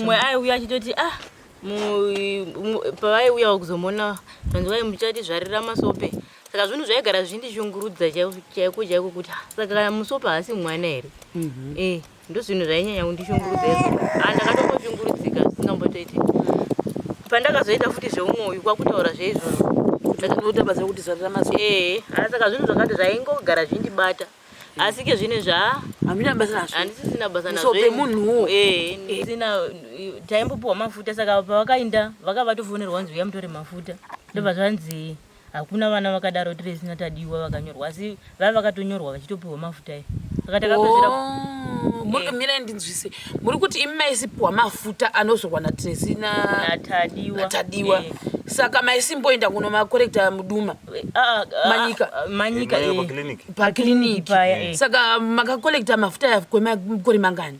Mumwe aiuya achitoti ah pavaiuyawo kuzomona zvanzi vai muchatizvarira masope saka zvinhu zvaigara zvichindishungurudza chaiko chaiko kuti ah, saka kana musope haasi mwana here mm -hmm. eh, ndozvinhu zvainyanya kundishungurudza izvo ah, ndakatomboshungurudzika zvisingambotoiti pandakazoita futi zveumwe uyu kwakutaura zveizvozvo eh, ah, saka zvinhu zvakati zvaingogara zvindibata asi ke zvine zva hamina basa nazvo handisisina basa nazvo pemunhuwo eh ndisina taimbopiwa mafuta saka pavakainda vakavatofonerwa hanzi uya mutore mafuta ndobva zvanzi hakuna vana vakadaro tiresina tadiwa vakanyorwa asi vava vakatonyorwa vachitopiwa mafuta ayo saka takapedzera oh, muri eh. mirai ndinzwise muri kuti imi maisipiwa mafuta anozorwa natresi natadiwa eh. Saka maisimboenda kunomakorekta muduma eh, ah, ah, manyika ah, manyika eh. pakliniki eh. saka makakolekta mafuta aya kwemakore mangani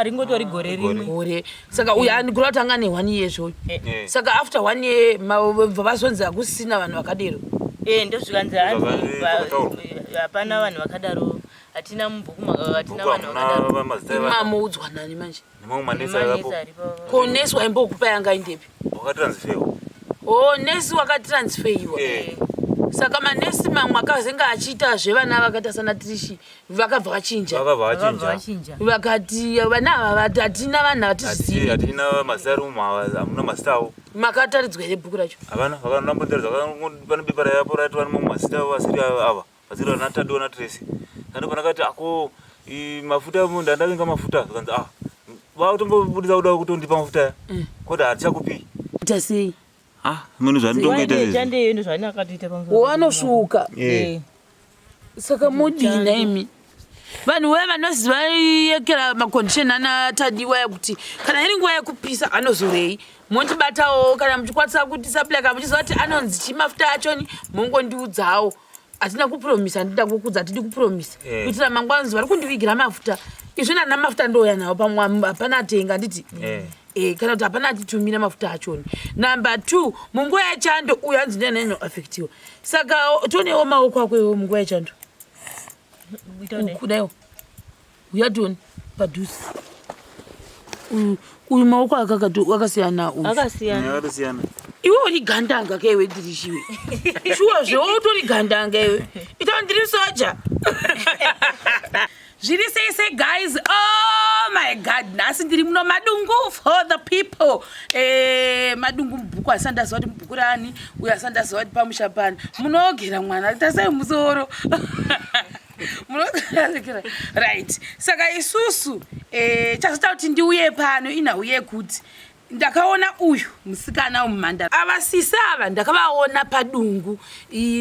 ringotori gore rimwe gore saka uyu andigura kuti anga ne one year zvoyo saka after one year bva vazonzi hakusisina vanhu vakadero ndozvikanzi hapana vanhu vakadaro hatina mubhuku hatina vanhu vakadaro mamoudzwa nani manje Nemamwe manesi aivapo. Ko nesi waimbokupa yanga indepi? Wakatransfewa. Oh, nesi wakatransfeiwa. Eh. Saka manesi mamwe akazenge achiita zvevana vakaita sana Trishi vakabva vachinja. Vakabva vachinja. Vakati vana ava vati hatina vanhu hatizvizivi. Hatina mazita ari umu hamuna mazita avo. Makataridzwa here bhuku racho? Havana, vakanambondiratidza pane bepa raivapo raitova nemamwe mazita avo asiri ava. Vaziri vana Tadiwa na Tracy. Sando panakati ako mafuta ndandavinga mafuta zvikanzi ah vakutombobudisa kuda kutondipa mafuta aya. Mm. Koti hatichakupi. Ita sei? Ah, mune zvandinongoita izvi. Chande ndo zvaani akatoita pamusoro. Wanosvuka. Eh. Saka modii nhaimi? Vanhu waya vanoziva yekera macondition ana Tadiwa yekuti kana iri nguva yekupisa anozorei mondibatawo kana muchikwanisa kuti supply kana muchiziva kuti anonzi chii mafuta achoni mongondiudzawo hatina kupromisa handida kukudza hatidi kupromisa eh. kuitira mangwana zuva rikundivigira mafuta izvi nana mafuta ndouya nawo pamwe hapana atenga handiti eh. Eh, kana kuti hapana atitumira mafuta achoni number two munguva yechando uyo hanzi ndiananyanya kuafektiwa saka tionewo maoko ako iwo munguva yechando kudaiwo Uya tione padhuze. Uyu maoko ake akasiyana uyu. Akasiyana. Akasiyana. Iwe uri gandanga ke iwe ndirishiwe. Shuwa zve utori gandanga iwe. Ita ndiri soja. Zviri sei sei guys? Oh my god, nhasi ndiri muno madungu for the people. Eh, madungu mubhuku asi andaziva kuti mubhuku rani uye asi andaziva kuti pamusha pani. Munogera mwana, tasai musoro. munorekera right saka isusu eh, chazoita kuti ndiuye pano inhau yekuti ndakaona uyu musikana umumhandara ava sisi ava ndakavaona padungu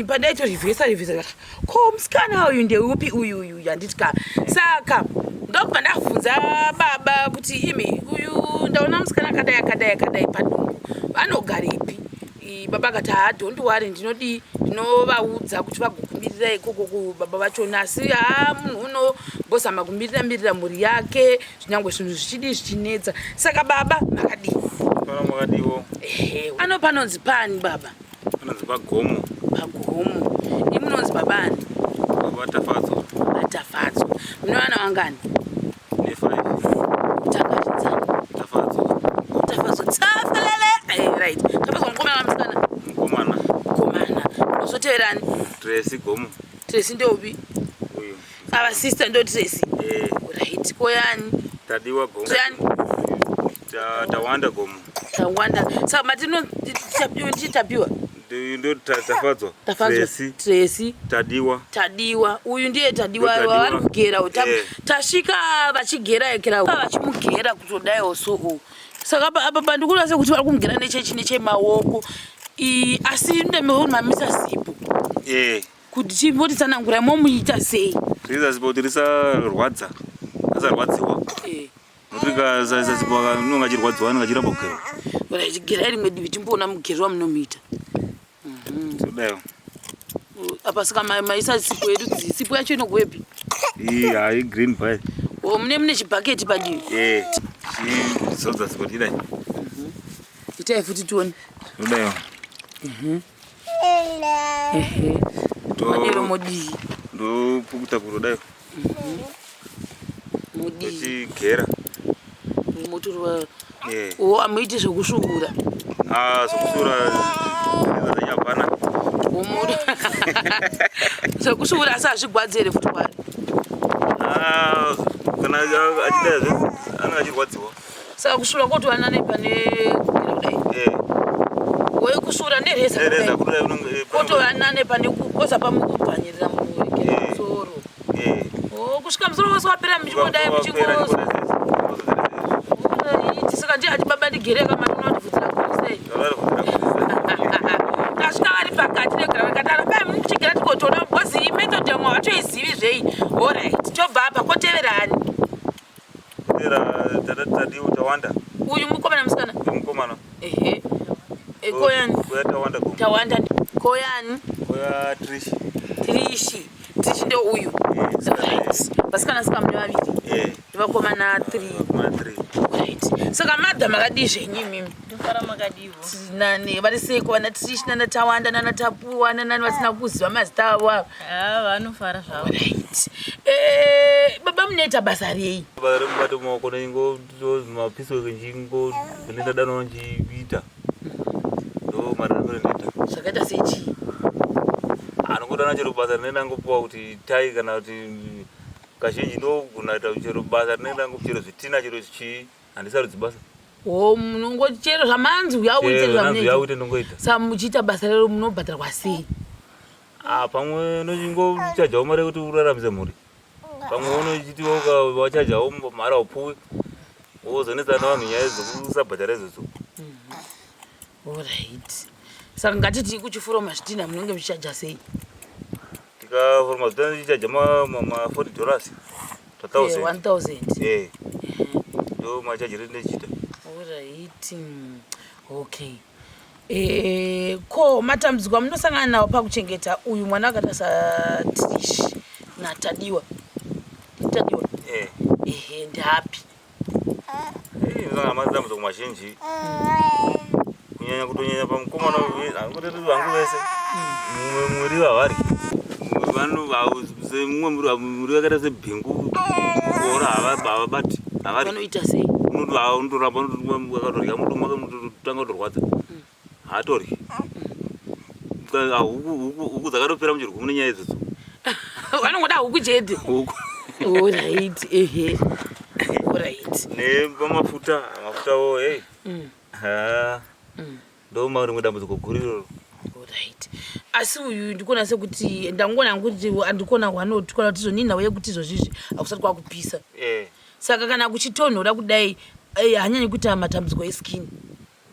pandaitorivhesa rivhesa ko musikana uyu ndeupi uyu uyu handiti ka saka ndokubva ndabvunza baba kuti imi uyu ndaona musikana akadai akadai akadai padungu vanogarepi Baba akati haa don't worry ndinodii ndinovaudza kuti vagokumirira ikoko kubaba vachona asi haa munhu unombozama kumirira mirira mhuri yake zvinyangwe zvinhu zvichidii zvichinetsa saka baba makadii Pano makadiwo ehe ano panonzi pani baba panonzi pagomo pagomo imi munonzi baba ani baba Tafadzwa Tafadzwa mune vana vangani Tracy Gomo. Tracy ndopi? Uyu. Ava sister ndo Tracy. Eh. Right. Koyani? Tadiwa Gomo. Koyani? Tawanda Gomo. Tawanda. Saka matino tapiwa. Ndo Tafadzwa. Tafadzwa. Tracy. Tadiwa. Tadiwa. Uyu ndiye Tadiwa vari kugera. Eh. Tasvika vachigera ekera vachimugera kutodaiwo so u. Saka apa pandikuona sekuti vari kumugera nechechi nechemaoko. Asi ndemamisa sipo. Eh. Kuti chimbotitsanangura momuita sei? Risa sipo kuti risarwadza. Asarwadziwa. Eh. Nonga achirwadziwa anenge achiramba kugerwa. Right, gerai rimwe divi timboona mugero wamunomuita. Todayo. Apa saka maisa sipo yedu sipo yacho inokuwepi? Iyi hayi green pie. Oh, mune mune chibhaketi padivi. Eh. Chizodza sipo tidai. Itai futi tione. Todayo. Ehe. Madero modii. Ndopukuta kurodayo. Modii. Tochigera. Mutorwa o amuiti zvekusvuura. Ah, zvekusvuura hapana. Zvekusvuura asi hazvigwadzi here futi kwari? Ah, kana achida zve anenge achirwadziwa. Saka kusvuura kotova nane pane kugera kudai. Eh. Wei kusvuura nereza kudai. Kudai kotova nane pane kukoza pamukubvanyirira musoro. Eh. Oh, kusvika musoro wose wapera muchingodai muchingo. Saka ndiye ati baba ndigereka matuna kuti bvudzi rako sei. Tasvika vari pakati negara vakati rambai muchigera tigotoona because iyi method yamwe havatoizivi zvei. Alright, tobva apa kotevera ani? Kotevera tadiwa Tawanda. Uyu mukomana musikana? Uyu mukomana. Ehe. E, koyani? Koya Tawanda. Tawanda. Koyani? Koya Trish. Trish. Trish ndo uyu. Right. Vasikana sika mune vaviri. Eh. Nevakomana 3. Vakomana 3. Right. Saka madha makadii zvenyu imimi? Ndofara makadiwo. Nani vari seiko vana Trish nana Tawanda nana Tapuwa nanani vasina kuziva mazita avo ava? Ah, vanofara zvavo. Right. Eh, baba munoita basa rei? Basa rekubata maoko nengo mapiece work nchingo ndinoita dano nchiita. Ndo mararamiro ndinoita. Zvakaita sechii? Anongodana chero basa rinenge ndangopuwa kuti tai kana kuti kazhinji ndogona kuita chero basa rinenge ndango chero zvitina chero chii handisarudzi basa. O munongoti chero zvamanzi uya uite zvamunzi uite ndongoita. Saka muchiita basa rero munobhadharwa sei? Ah, pamwe unochingochajawo mari yekuti uraramise mhuri. Pamwe unochiti wachajawo mari haupuwi. Wozonetsana nevanhu nyaya dzekusabhadhara idzodzo. Alright. Saka ngatiti kuchifuroma zvidhina munenge muchichaja sei? Tikaforoma zvidhina tichichaja ma 40 dollars. 1000. 1000. Eh. Ndo machajire ndichiita. Alright. Okay. Eh, ko matambudziko amunosangana nawo pakuchengeta uyu mwana akaita saTrish naTadiwa. Tadiwa. Eh. Ehe, ndapi? Eh, ndosangana matambudziko mazhinji. Kunyanya kutonyanya pamukomana hangu vese. Mumwe muriwo havaryi. Mumwe muriwo yakaita sebhingu ora havabati. Havaryi. Vanoita sei? Unotoramba akatorya mudomo wake unototanga kutorwadza. Haatoryi. Huku dzakatopera muchirwumu nenyaya idzodzo. Vanongoda huku chete. Huku. Alright, ehe. Alright. Nepamafuta, mafutawo hey. Ha. Ndo rimwe dambudziko guru iroro. Alright. Asi uyu ndikuona sekuti ndangoona hangu kuti andikuona hwanotukana kuti izvo nhau yekuti izvozvizvi hakusati kwakupisa. Eh. Saka kana kuchitonhora kudai hanyanyi kuita matambudziko eskin.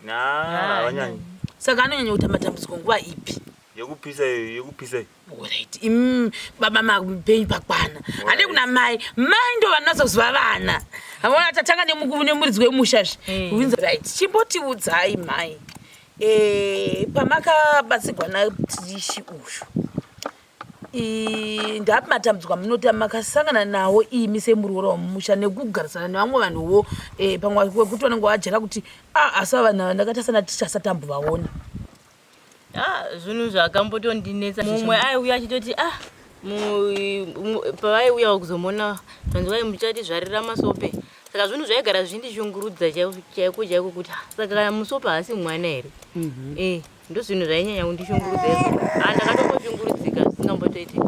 Havanyanyi. Saka anonyanya kuita matambudziko nguva ipi? Yekupisa iyo, yekupisa iyo. Alright. Imi baba mapenyu pakwana. Hande kuna mai. Mai ndo vanozoziva vana. Havona tatanga nemuridzi wemusha zve. Right. Chimbotiudzai mai. Pamakabatsigwa naTrish uyu. Ndapi matambudziko amunoti makasangana nawo imi semuroora wemumusha nekugarisana nevamwe vanhuwo pamwe kwekuti vanenge vajera kuti asi ava vanhu ava ndakaita sana Trish asati ambovaona. Zvinhu zvakambotondinetsa. Mumwe aiuya achitoti pavaiuyawo kuzomona zvanzi vai muchatizvarira masope. Saka zvinhu zvaigara zvichindishungurudza chaiko chaiko kuti saka kana musope haasi mwana here? Eh, ndo zvinhu zvainyanya kundishungurudza izvo. Ndakatomboshungurudzika zvisingambotoiti.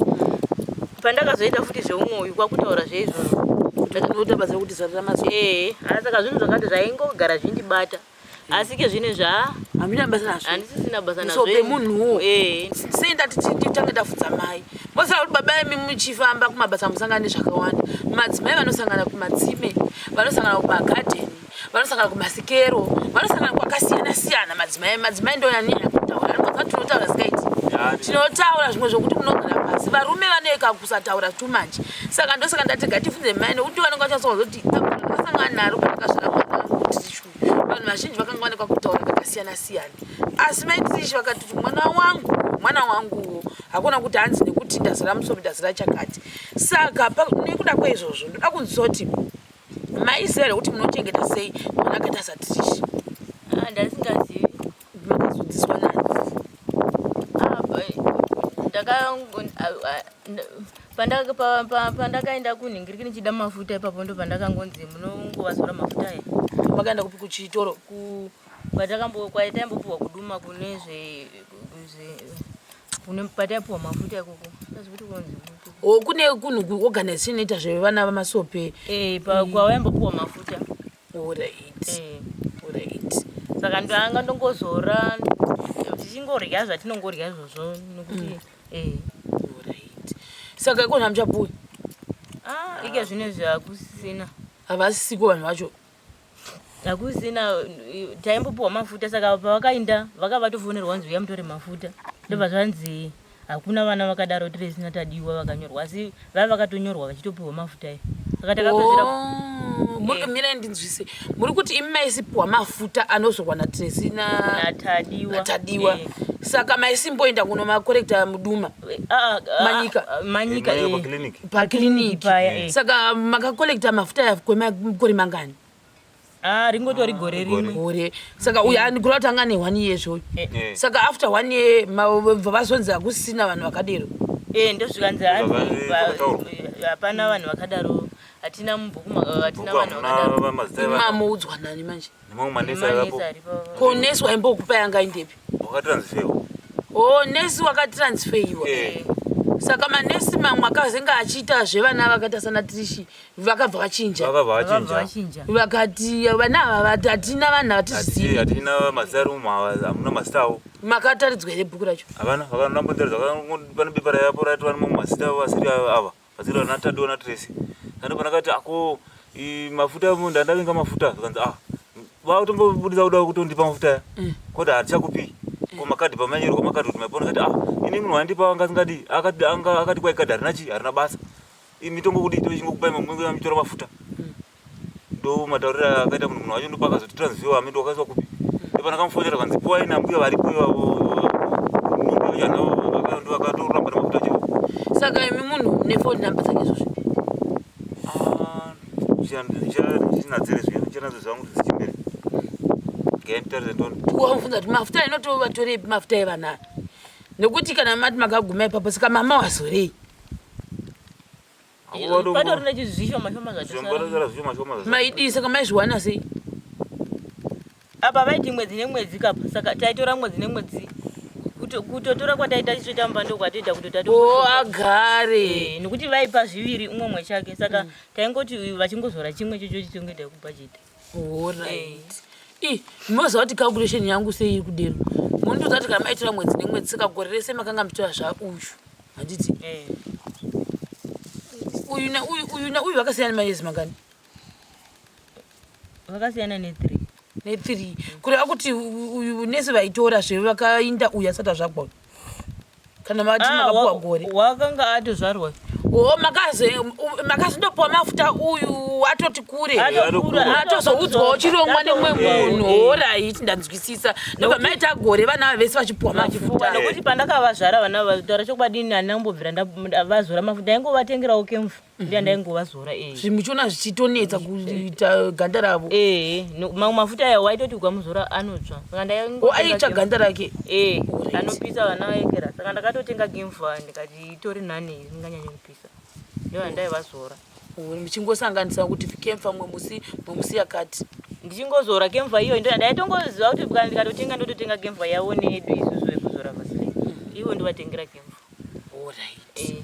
Pandakazoita futi zveumwe uyu kwakutaura zveizvozvo. Ndakanoita basa rekuti zarira masope. Eh, saka zvinhu zvakati zvaingogara zvindibata. Asi ke zvine zva hamina basa nazvo. Handisisina basa nazvo. Musope munhuwo. Eh. Sei ndati titange tafudza mai. Moziva kuti baba imi muchifamba kumabasa musangana nezvakawanda. Madzimai vanosangana kumatsime, vanosangana kumagadheni, vanosangana kumasikero, vanosangana kwakasiyana siyana madzimai. Madzimai ndo anyanya kutaura. Anobva tinotaura zikaiti. Tinotaura zvimwe zvokuti munogara pasi. Varume vanoeka kusataura too much. Saka ndosaka ndati ngatifunze mai nekuti vanenge vachasonga kuti ndakasangana naro pandakazvara mwana wangu kuti vanhu vazhinji vakanga vanikwa kutaura kakasiyana siyana. Asi mai Trish vakati mwana wangu, mwana wanguwo hakuna kuti hanzi nekuti ndazara musomi ndazara chakati. Saka nekuda kweizvozvo ndoda kunzwa kuti maiziva here kuti munochengeta sei mwana akaita saTrish? Ndasingazivi. Makazodzidziswa nani? Pandakaenda kunhingiriki ndichida mafuta ipapo ndo pandakangonzi munongovazora mafuta aya. Makaenda kupi kuchitoro? Ku kwatakambo kwaitaimbopiwa kuduma kune zve kune pataipiwa mafuta ikoko. Ndazi kuti kunzi kupi. O kune kunhu kuorganization inoita zvevana vamasope. Eh, pa kwawaimbopiwa mafuta. Alright. Eh. Alright. Saka ndanga ndongozora tichingorya zvatinongorya izvozvo nokuti eh. Alright. Saka ikona hamuchapuwi? Ah, ike zvinezvi hakusisina. Havasisiko vanhu vacho. Hakusina, taimbopiwa mafuta saka pavakainda vakavatofonerwa vanzi uya mutore mafuta. Ndobva zvanzi hakuna vana vakadaro Tracy naTadiwa vakanyorwa asi vaiva vakatonyorwa vachitopiwa mafuta aya. Saka takapedzera Oh, muri eh. mirai ndinzwise. Muri kuti imi maisipiwa mafuta anozorwa naTracy na naTadiwa. naTadiwa. Eh. Saka maisimboenda kunomakorekta muduma. Ah, ah, Manyika. ah, Manyika Eh, eh. paclinic. Paclinic. Paya eh. Saka makakolekta mafuta aya kwemakore mangani? Ah, ringotori gore rimwe. Gore. Saka uyu ani kura kuti anga ane 1 year zvoyo. Eh. Eh. Saka after 1 year bva vazonzi hakusisina vanhu vakadero. Eh, ndozvikanzi hanzi Zvakataurwa. hapana vanhu vakadaro. Hatina mubhuku hatina Bhuku vanhu hamuna vakadaro. mazita evanhu. Mamoudzwa nani manje? Nemamwe manesi Nemanesi aivapo. aripo. Ko nesi waimbokupa yanga indepi? Wakatransferwa. Oh, nesi wakatransferiwa. Eh. Saka manesi mamwe akazenge achiita zvevana vakaita sana Trishi vakabva vachinja. Vakabva Vakabva vachinja. vachinja. Vakati vana ava vati hatina vanhu hatizvizivi. Hatina mazita ari umu hamuna mazita avo. Makataridzwa here bhuku racho? Havana vakanambondiratidza pane bepa raivapo raitova nemamwe mazita avo asiri ava vasiri vana Tadiwa naTracy. Saka ndopandakati ako mafuta ndandavinga mafuta zvikanzi ah vakutombobudisa kuda kutondipa mafuta aya koti hatichakupi ko makadhi pamanyorerwa makadhi kuti maipa ndikati ah ini munhu wandipa anga asingadi akati anga akati kwai kadhi harina chii harina basa mitongo kudii tochingokupai mamwe muchitora mafuta ndo matauriro akaita munhu munhu wacho ndopakazoti transfer amindo wakaiswa kupi ndopandakamufonera kanzi puwai nambuya varipo ivavo ndo vakatoramba nemafuta acho Saka imi munhu mune phone number dzake izvozvo? ndichinadzire zviya ndichanadzo zvangu dzichimberi ngainditarise ndoni Wamubvunza kuti mafuta inotovatorepi mafuta evana ava? Nekuti kana mati makaguma ipapo saka mama wazorei? Patori nechizvishoma shoma zvatisara. zvishoma shoma Maidii saka maizviwana sei? Apa vaiti mwedzi nemwedzi kapa saka taitora mwedzi nemwedzi kutotora kwataita tichitoita mumba ndokwatoita kutota O agare. Eh, nekuti vaipa zviviri umwe umwe chake saka taingoti vachingozora chimwe chocho chitongoenda kubhajeti. Alright. I, moziva kuti calculation yangu sei iri kudero. Munondiudza kuti kana maitora mwedzi nemwedzi saka gore rese makanga muchitora zvauyu. Handiti? Eh. Uyu neuyu uyu neuyu vakasiyana nemayezi mangani? Vakasiyana ne3. Ne3. Kureva kuti uyu nesi vaitora zve vakainda uyu asati azvagwa. Kana mati makapuwa gore. Wakanga atozvarwa. O makaze makazindopuwa mafuta uyu atoti kure. Atokura. Atozoudzwawo chirongwa nemumwe Atokura. munhu. Alright, ndanzwisisa. Ndobva maita gore vana ava vese vachipuwa mafuta. Nokuti pandakavazvara vana ava taura chokwadi ini handina kumbobvira vazora mafuta ndaingovatengerawo kemfu ndiya ndaingovazora eh. Zvimuchiona zvichitonetsa kuita ganda ravo. Eh, mamwe mafuta aya waitoti ukamuzora anotsva saka O ndaingotenga aitsva kemfu. ganda rake. Eh, Alright. anopisa vana vaekera saka ndakatotenga gemfa ndikati itori nani isinganyanyi kupisa ndiyo yandaivazora. Muchingosanganisa kuti kemfa mumwe musi mumwe musi yakati. Ndichingozora kemfa iyo ndo ndaitongoziva kuti kana ndikatotenga ndototenga kemfa yavo neyedu isusu yekuzora vaseline ivo ndovatengera kemfa. Alright. Eh.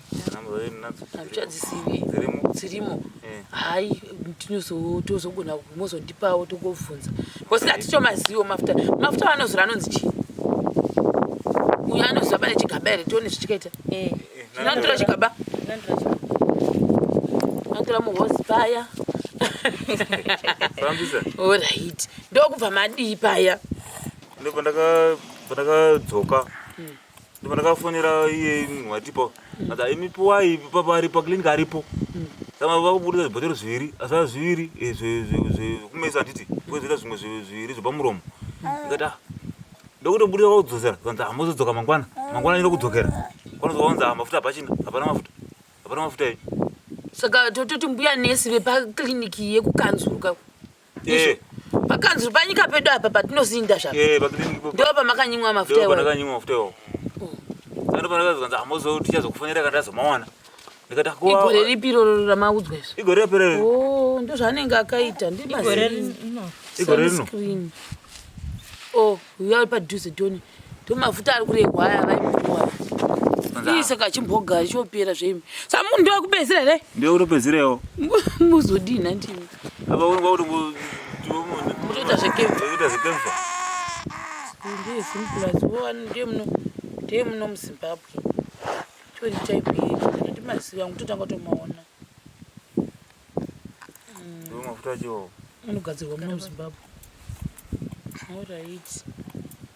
Hamuchadzisivi. Dzirimo. Dzirimo. Eh. Hai, tozogona mozondipawo tongobvunza. Because hatitomazivo mafuta. Mafuta anozora anonzi chii? Uyu anoziva pane chigaba here tione zvichikaita. Eh. Tinotora chigaba. Ndinotora chigaba. Tinotora muhozi paya. Fambisa. Alright. Ndokubva madii paya. Ndopandakadzoka ndopandakafonera iye munhu watipo ati imi puwai papa paclinic aripo saka vakubudisa zvibhotoro zviviri asara zviviri zvekumesa handiti kwezoita zvimwe zviviri zvepamuromo ndikati ah ndokutobudisa kwakudzosera kanzi ah mozodzoka mangwana mangwana ndinokudzokera kwanozwa kwanzi ah mafuta hapachina hapana mafuta hapana mafuta enyu Saka tototi mbuya nesi vepakliniki yekukanzuru kako. Eh, Pakanzuru panyika pedu apa patinozinda zvapo. eh, paclinic Ndo pamakanyimwa mafuta ndo iwayo. pandakanyimwa mafuta iwawo. Saka ndopana zvikanzi amozo tichazokufonera kana tazomawana. Ndikati ako Igore ripi iroro ramaudzwa izvi? Igore rapera iri. Oh, ndozvaanenge akaita Igore rino. Igore rino. Sunscreen. Oh, uya uri padhuze toni. Ndomafuta ari kuregwa aya vaipuwa. Ii saka chimbogara chopera zveimi. Saka munhu ndowekupedzisira here? Ndiwe kutopedzerawo. Muzodii nhandimi? Apa unonga kuti Mutoita zvekemfa. Kuita zvekemfa. Ndiye Zimplus, ndiye muno ndiye muno muZimbabwe. Tori type yedu, handimaziva hangu totanga tomaona. Ndiwo mafuta acho. Unogadzirwa muno muZimbabwe. Alright.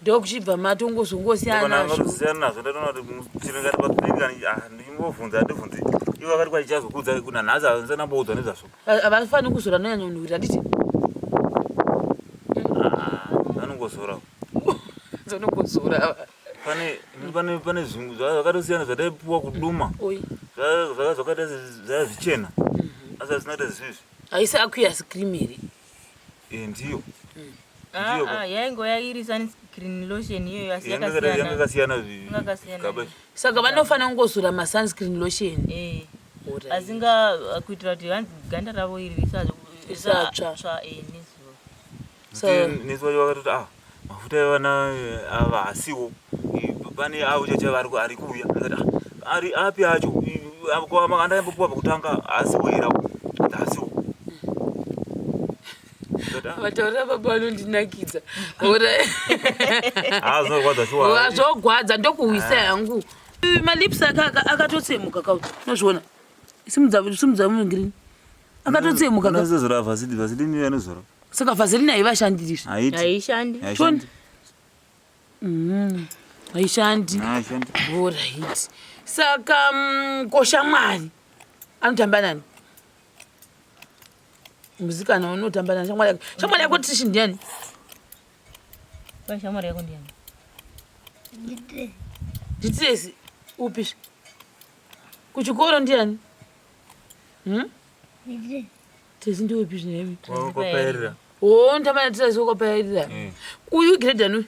Ndokuchibva matongozongosiyana nazvo. Siyana nazvo ndatoona kuti chirengati pakliniki ah ndichimbobvunza handibvunzi. Ivo vakati kwachichazokudza kuna nhasi handisati ndamboudzwa nezvazvo. Havafaniri kuzora nonyanyonhuhwira handiti? Ah, vanongozora. Vanongozora ava. Pane pane pane zvinhu zvakatosiyana zvataipuwa kuduma. Oi. Zvaka zvakaita zvaya zvichena. Asi hazvina kuita zvisizvi. Haisi aqueous cream here? Eh ndiyo. Ah, Ndiyo. ah, yaingova iri sunscreen lotion iyoyo asi Yanga yakasiyana. yakasiyana Yakasiyana. zvigaba. Saka vanofanira kungozora masunscreen lotion. Eh. Alright. Asinga kuitira kuti hanzi ganda ravo iri Risatsva. risatsva eh, nezuva. Nesi wacho vakatoti ah mafuta evana ava haasiwo pane avo chacho vari ari kuuya ndikati ah ari api acho andaimbopihwa pakutanga haasiwo here awo Akati haasiwo. Ndikati, "Ah, Vataurira baba vanondinakidza. Alright. ah zvinorwadza shuwa. Zvogwadza ndokuhwisa hangu. Malips ake akatotsemuka ka unozviona. Simudza simudza mungirini. Akatotsemuka ka. Anozozora vaseline vaseline iyo anozora. Saka vaseline haivashandirizve. Haiti. Haishandi. Haishandi. Haishandi. Haishandi. Alright. Saka koshamwari anotamba nani? Musikana unotamba nani? Shamwari yako. Shamwari yako Trish ndiani? Kwa shamwari yako ndiani? Nditresi upi? Kuchikoro ndiani? Tresi ndiupi zvinemi? Kwapairira. Oh, nditamba naTresi wakapairira. Eh. Uyu grade ani uyu?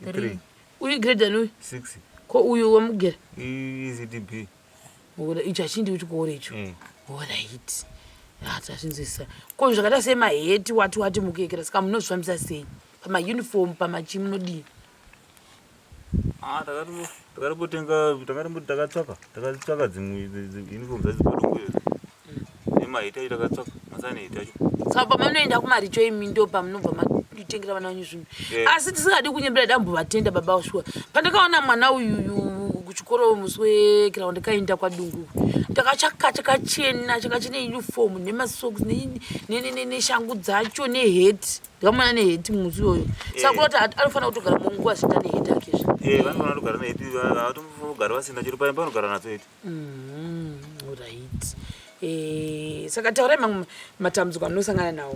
3 Uyu grade ani uyu? 6 Ko uyu wamugera? ECDB. Ora icho hachindi kuchikoro icho. Eh. Alright. Ah, tazvinzwisisa. Ko zvakaita semaheti wati wati mukekera saka munozvifambisa sei? Pamauniform pamachi munodii? Ah, takatombotenga takatomboti takatsvaka takatsvaka dzimwe uniform dzacho padongo iyo nemaheti acho takatsvaka masani heti acho Saka pamunoenda kumaricho imi ndo pamunobva matengera vana venyu zvinhu. Eh. Asi tisingadi kunyembera dambovatenda baba shuwa. Pandakaona mwana uyuyu kuchikoro musi wekirawo ndakaenda kwadungu. Ndakachaka chakachena chakachena uniform nemasocks neshangu dzacho neheti. Ndakamuona neheti musi iyoyo. Saka Eh. kureva kuti anofanira kutogara munguva zita neheti akezve. Eh, vanofanira kugara neheti havatombogara vasina chero paimba vanogara nadzo heti Alright. Eh, saka taurai mamwe matambudziko amunosangana nawo.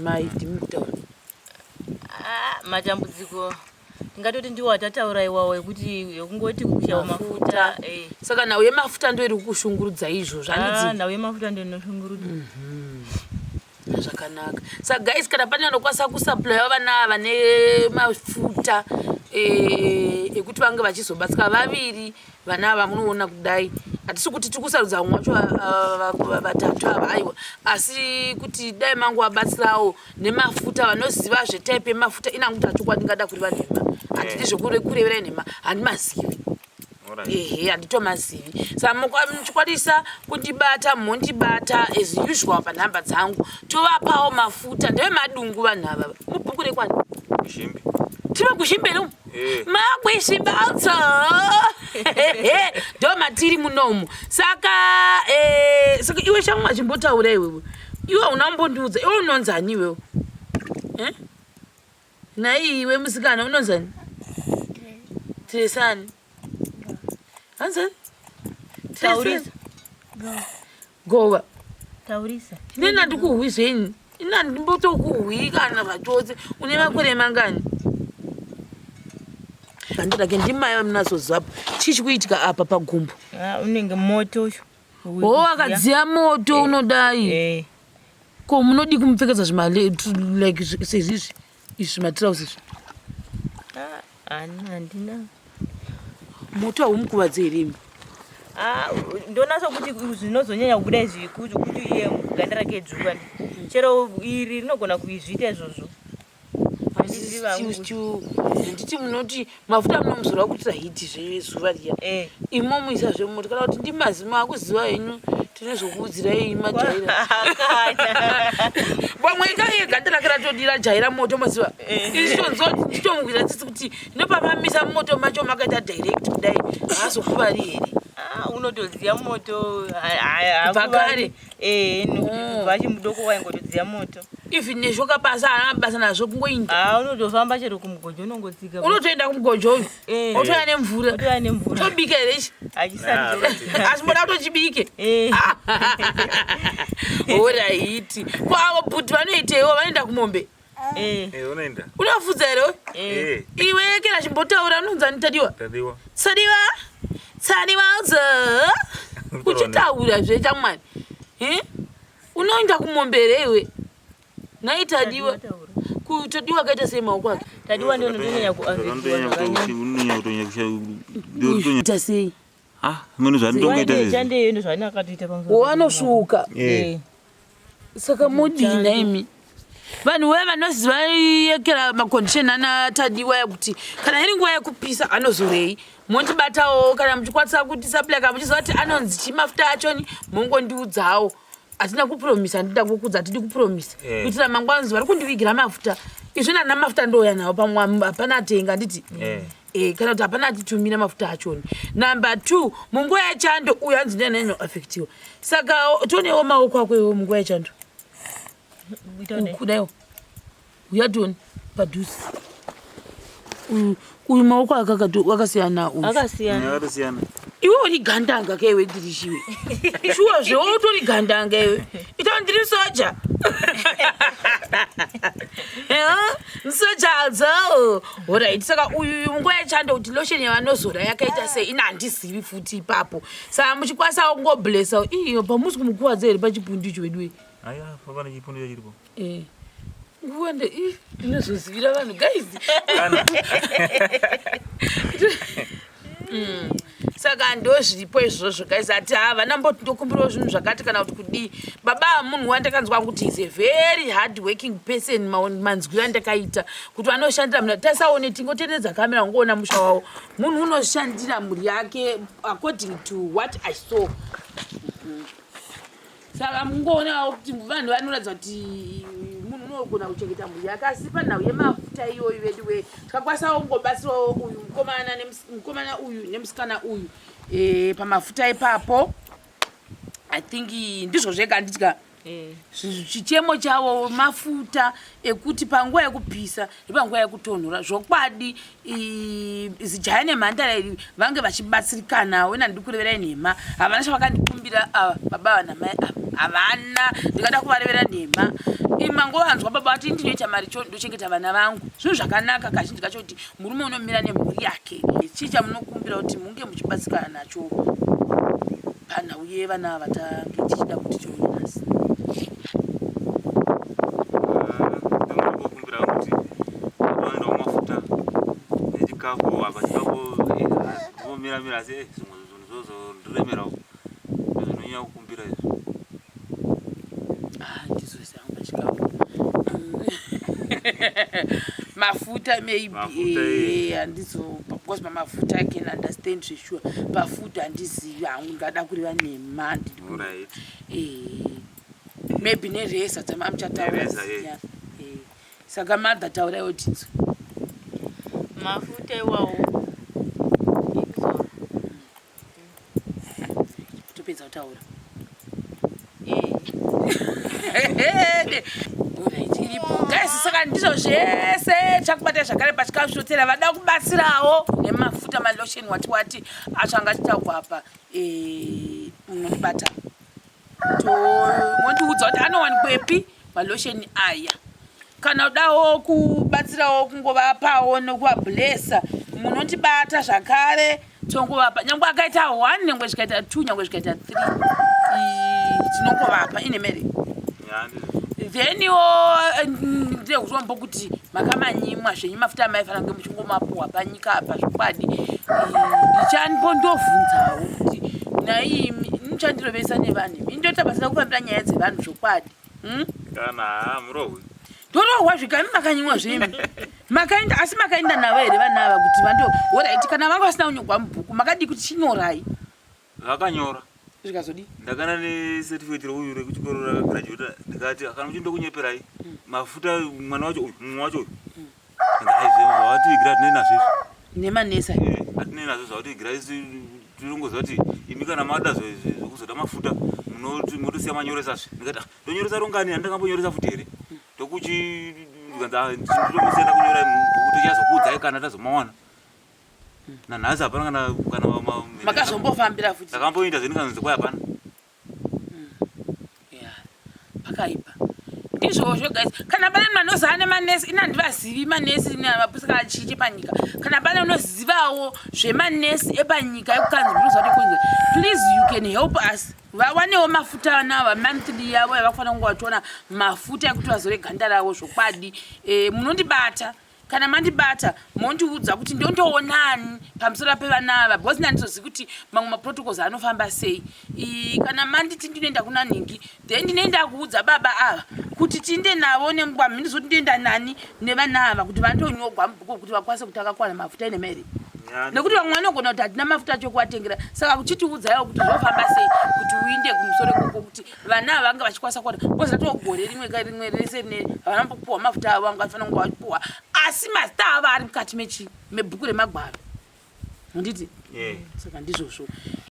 Mai ndimi kutaura. Ah, matambudziko tingatoti ndiwo atataura iwawo ekuti ekungoti kushaiwa mafuta eh. Saka nhau yemafuta ndo iri kukushungurudza izvozvo Ah, handiti? nhau yemafuta ndiyo inoshungurudza. Zvakanaka. Saka guys kana pane vanokwanisa kusuplya vana ava nemafuta ekuti vange vachizobatsira vaviri vana ava munoona kudai. Hatisi kuti tiri kusarudza vamwe vacho vatatu ava aiwa asi kuti dai mangu vabatsirawo nemafuta vanoziva zvetype yemafuta inangu kuti chokwadi ndingada kureva nhema handidi zvekurevera nhema handimazivi. Ehe, handitomazivi. Saka muchikwanisa kundibata mondibata as usual panhamba dzangu tovapawo mafuta ndevemadungu vanhu ava mubhuku rekwani Shimbi. tiri magushimbi here umu? Eh. Makwishimbatso ndo matiri munomu saka saka iwe shamwa chimbotaura iwewe iwe hauna kumbondiudza iwe unonzani iwewe Eh? Nhai iwe musikana unonzani? Tresani. Hanzani? Taurisa. Gova. Taurisa. Inini handikuhwi zvenyu. Ini handimbotokuhwi kana zvachose. Une makore mangani? Handirake ndimai vamunazoziva chii chikuitika apa pagumbo. Ah, unenge moto uyu. Oh, akadziya moto unodai. Eh. Ko munodi kumupfekedza zvima like sezvizvi izvi zvimatirauzi izvi? Ah, Handina. Moto haumukuvadzi here imi? Ah, ndonatsa kuti zvinozonyanya kubuda izvi kuti iye ganda rake dzvuka, chero iri rinogona kuizviita izvozvo. Handiti munoti mafuta munomuzora kuitira hiti zvezuva riya? Eh. Imomuisa zvemoto kana kuti ndimazima akuziva henyu, tine zvokuudzirai majaira. Vamwe ikaiye ganda rake ratodira jaira moto, maziva. Ichitonzwa ndichitomugwira tsitsi kuti ndopamamisa moto macho makaita direct kudai, haazokuvari here? Ah, unotoziya moto. Kubva kare? Kubva achimudoko waingotodziya moto. Even nezvoka basa haana basa nazvo, kungoinda. Ah, unotofamba chero kumugojo, unongotsika. Unotoenda kumugojo uyu? Eh. Otouya nemvura? Otouya nemvura. Tobika here ichi? Achisati. Asi moda kutochibike? Eh. Alright, kwavo bhuti vanoiteiwo? Vanoenda kumombe? Eh. Eh, unoenda. Unofudza here? Eh. Eh. Iwe kera chimbotaura, unonzani? Tadiwa? Tadiwa. Tadiwa, Tadiwa dze uchitaura zvechamwari. Unoenda kumombe here iwe nhai Tadiwa? Tadiwa akaita sei maoko ake? Tadiwa ndio unotonyanya kuafektiwa. Ita sei? Ah, mune zvandinongoita izvi. Chandeyo ndo zvaanenge akatoita pamusoro. Wanosvuka. Eh. Saka modii naimi vanhu we vanoziva yekera macondition ana Tadiwa, yekuti kana iri nguva yekupisa anozorei? Mondibatawo kana muchikwanisa kuti supply, kana muchiziva kuti anonzi chii mafuta achoni, mongondiudzawo. Hatina kupromisa, handida kukudza, hatidi kupromisa. Kuitira mangwana vari kundivigira mafuta izvo, nana mafuta ndouya nawo pamwe hapana atenga, handiti? Kana kuti hapana atitumira mafuta achoni. Number two, munguva yechando uyu hanzi ndiananyanya kuafektiwa, saka tionewo maoko ako iwo munguva yechando. Kudaiwo uya, tione padhuze. Uyu maoko ake akasiyana uyu. Akasiyana. Yakatosiyana. Iwe uri gandanga keiwe, ndirishiwe shuwa zvewo, utori gandanga iwe. Ita ndiri soja, sojadzo. Alright, saka uyu nguva yechando kuti lotion yavanozora yakaita sei? Ina handizivi futi ipapo, saka muchikwanisawo kungoblesa iyo pamusi kumukuwadza here pachipundu icho wedu? Aya, pane chipundu chiripo. Nguva nde ii ndinozozivira vanhu guys. Kana. Saka ndo zviripo izvozvo guys. Ati havana mboti ndokumbirawo zvinhu zvakati kana kuti kudii. Baba munhu wandakanzwa kuti is a very hard working person, manzwiro andakaita kuti vanoshandira munhu tasaone, tingotenderedza kamera ungoona musha wavo, munhu unoshandira mhuri yake according to what I saw. Saka mungoonawo kuti vanhu vanoratidza kuti munhu unogona kuchengeta mhuri yake, asi panhau yemafuta iyoyo vedu we tikakwanisawo kungobatsirawo uyu mukomana mukomana uyu nemusikana uyu pamafuta ipapo. I think ndizvo zvega, handitya? Chichemo chavo mafuta ekuti panguva yekupisa nepanguva yekutonhora zvokwadi zijaya nemhandara iri vange vachibatsirikanawo. Ina ndiri kureverai nhema, havana chavakandikumbira ava baba ava namai ava, havana. Ndikada kuvarevera nhema, imangovanzwa baba vati ndinoita mari cho ndochengeta vana vangu. Zvinhu zvakanaka kazhinji kacho kuti murume unomira nemhuri yake. Chii chamunokumbira kuti munge muchibatsirikana nacho panhau yevana ava tange tichida kuti tione nhasi? Ndinokumbira kuti vaendawo mafuta nechikafu. Apa chikafu ngomiramira, asi zvimwe zvinhu zvozondiremerawo, zvinonyanya kukumbira izvi. Ah, ndizose hangu pachikafu, mafuta maybe. Mafuta, Handizo because pamafuta I can understand zvesure, pafood handizivi hangu, ndingada kureva nhema handidi. Maybe nereza dzamamuchataura. Nereza, eh. Ziya. Saka madha tauraiwo tinzwe. Mafuta iwawo ekuzora. Topedza kutaura. Alright, iripo guys. Saka ndizvo zvese chakubata zvakare pachikafu chinoteera. Vada kubatsirawo nemafuta, malotion, wati wati acho angachitaurwa apa, munondibata, mondiudza kuti anowanikwepi malotion aya. Kana udawo kubatsirawo kungovapawo nekuvablessa, munondibata zvakare, tongovapa nyangwe akaita 1, nyangwe zvikaita 2, nyangwe zvikaita 3, tinongovapa ine mere. Ya, ndizvo. Then wo Ndine urombo kuti makamanyimwa zvenyu mafuta amaifanira kunge muchingomapuhwa panyika apa zvokwadi. Ndichambondovhunzawo kuti nhaimi muchandirovesa nevanhu imi ndoita basa rekufambira nyaya dzevanhu zvokwadi. Hmm? Kana haa murohwi. Ndorohwa zvikami makanyimwa zvemi. Makaenda asi makaenda navo here vana ava kuti vando horaiti kana vanga vasina kunyogwa mubhuku makadii kuti chinyorai? Vakanyora. Zvikazodii? Ndakana necertificate reuyu rekuchikoro rakagraduata ndikati kana muchindokunyeperai mafuta mwana wacho uyu mumwe wacho uyu. Zvawativigira hatinei nazvo izvi. Nemanesi eh, hatinei nazvo zvawativigira isu tinongoziva kuti imi kana mada zvekuzoda mafuta motosiya manyoresa zve ndikati ah, ndonyoresa rongani handakambonyoresa futi here ndokuchi nditomusiyana kunyora bhuku tochazokuudzai kana tazomawana nanhasi hapana kana kana makazombofambira futi ndakamboenda zve ndikanzi kwai hapana Yeah. Pakaipa. Ndizvozvo guys. Kana pane manoziva nemanesi, ini handivazivi manesi mapusika achichi panyika. Kana pane unozivawo zvemanesi epanyika ekukanzi munoziva kuti kunze. Please you can help us. Vawanewo mafuta anava monthly yavo yavakufanira kunge vachiona mafuta ekuti vazore ganda ravo zvokwadi. Eh, munondibata. Kana mandibata mondiudza kuti ndondoonani pamusoro pevana ava because ini handizozivi kuti mamwe maprotocols anofamba sei. Kana manditi ndinoenda kuna nhingi then ndinoenda kuudza baba ava kuti tiinde navo nemugwa mhindizo kuti ndoenda nani nevana ava kuti vandonyogwa mubhuku kuti vakwanise kuti akakwana mafuta ine mari nekuti vamwe vanogona kuti hatina mafuta acho ekuvatengera saka kuchitiudzaiwo kuti zvofamba sei kuti uinde kumusoro ikoko kuti vana ava vanga vachikwanisa kuwana because ratova gore rimwe ka rimwe rese rine havana kumbopuhwa mafuta avo vanga vafanira kunge vachipuhwa asi mazita avo ari mukati mechi mebhuku remagwaro handiti saka ndizvozvo.